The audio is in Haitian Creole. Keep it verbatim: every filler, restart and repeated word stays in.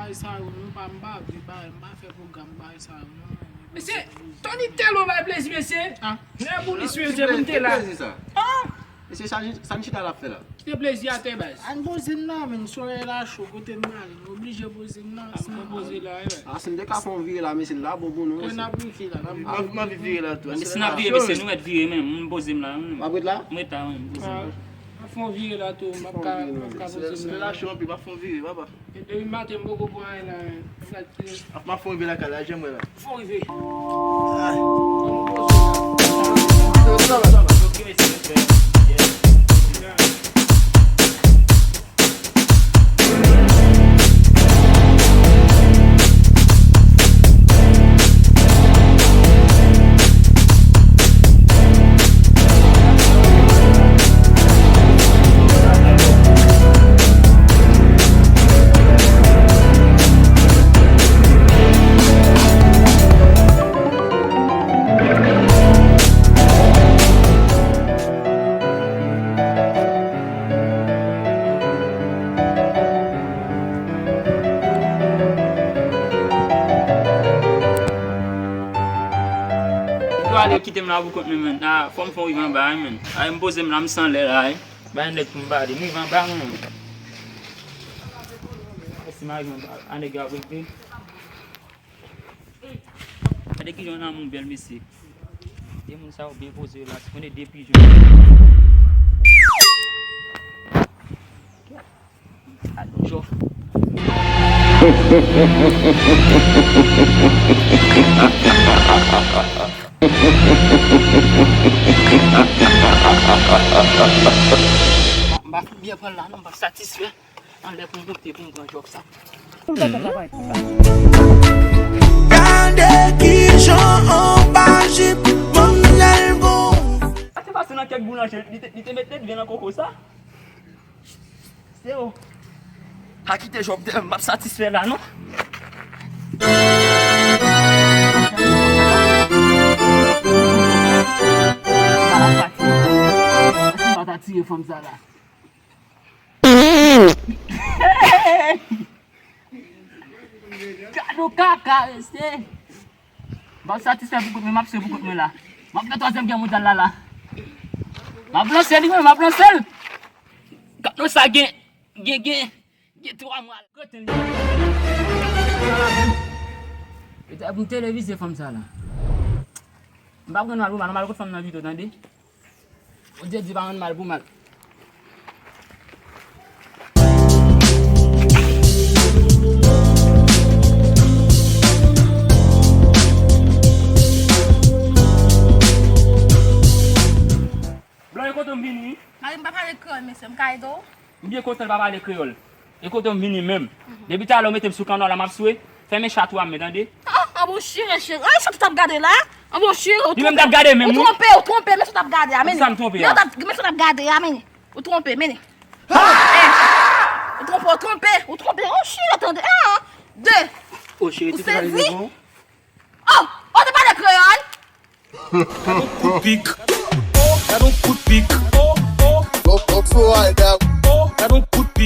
Sa yo, nou pa, m pa vle bagay, m pa fè pwogram bagay sa yo, non. Mesye, Tony tèlman bay plezi, mesye. Ah. Lè pou li sou yo, se pou m te la. Plezi sa. Ah! Mesye, sa, sa n chita l ap fè la? Kite plezi atè, baz. Ann poze n la, menn, solèy la cho, kote n prale, nou oblije poze n la. Ah, nou poze la, wi, baz. Ah, si n te ka fè yon vire la, mesye, l ta bon pou nou, mesye. N ap rive la, n ap rive. M anvi vire la tou. Mesye, n ap vire, mesye, nou mèt vire, menm, m poze m la, menm. W ap ret la? M ret la, menm, m poze m la. Ah, m ap fè yon vire la tou, m ap ka, m ap ka poze m la. Solèy la cho anpil, m ap fè yon vire, papa. E depi maten, m poko pran anyen la, men. Gad ki. Ap m ap fè yon rive lakay la, janm wè la. Fè yon rive. Ah. Yo ale kite m la pou kont mwen, menn. Ah, fò m fè yon rive anba, wi, menn. Ay, m poze m la, m san lè la, wi. Bay nèg pou m pale. M rive anba, menn. Mèsi, m rive anba. A nèg yo ap rete. Gade kijan lanmou bèl, mesye. De moun sa yo byen poze yo la, ti konnen de pijon. Gad yon jòf. M pa fin byen pran l la, non, m pa satisfè. Anlè pou m moute, pou m pran jòf sa. Gade kijan anba jip manmzèl gonfle. Sa te pase nan kèk boulanje, li te, li te met ledvyen nan koko sa. Se yo. Pa kite jòf dèyè m, m ap satisfè la, non. M pa ta tire fanm sa la. Gad yon kaka, mesye. M ap satisfè pou kont mwen, m ap swe pou kont mwen la. M ap nan twazyèm gè mondyal la, la. M ap lanse li, mwen, m ap lanse l. Gad yon sa gen, gen, gen, gen twa mwa. Kote l ye? Pou m televize fanm sa la. M p ap rann mal pou mal, m al kot fanm nan pito, tande. Bondye di pa rann mal pou mal. Blan, e kote m vini? Mari m pa pale kreyòl, mesye, m ka ede w? M byen kontan l pa pale kreyòl. E kote m vini menm? Depi talè ou mete m sou kanal la, m ap swe. Fèmen chat ou a men, tande? Ah, ah, bon chire, chire. Ah, sa tout ap gade la? Ah, bon chire, ou twonpe. Li menm t ap gade menm, wi. Ou twonpe, ou twonpe, men sa w t ap gade a, men. Sa m twonpe a? Men sa w t ap, men sa w t ap gade a, men. Ou twonpe, men. Eh, ou twonpe, ou twonpe, ou twonpe. Oh, chire, tande. Ah, de. Oh, chire, ou sezi? Oh, oh, te pale kreyòl? Gad yon kout pik. Oh, gad yon kout pik. Oh, oh. Go, go, go, I got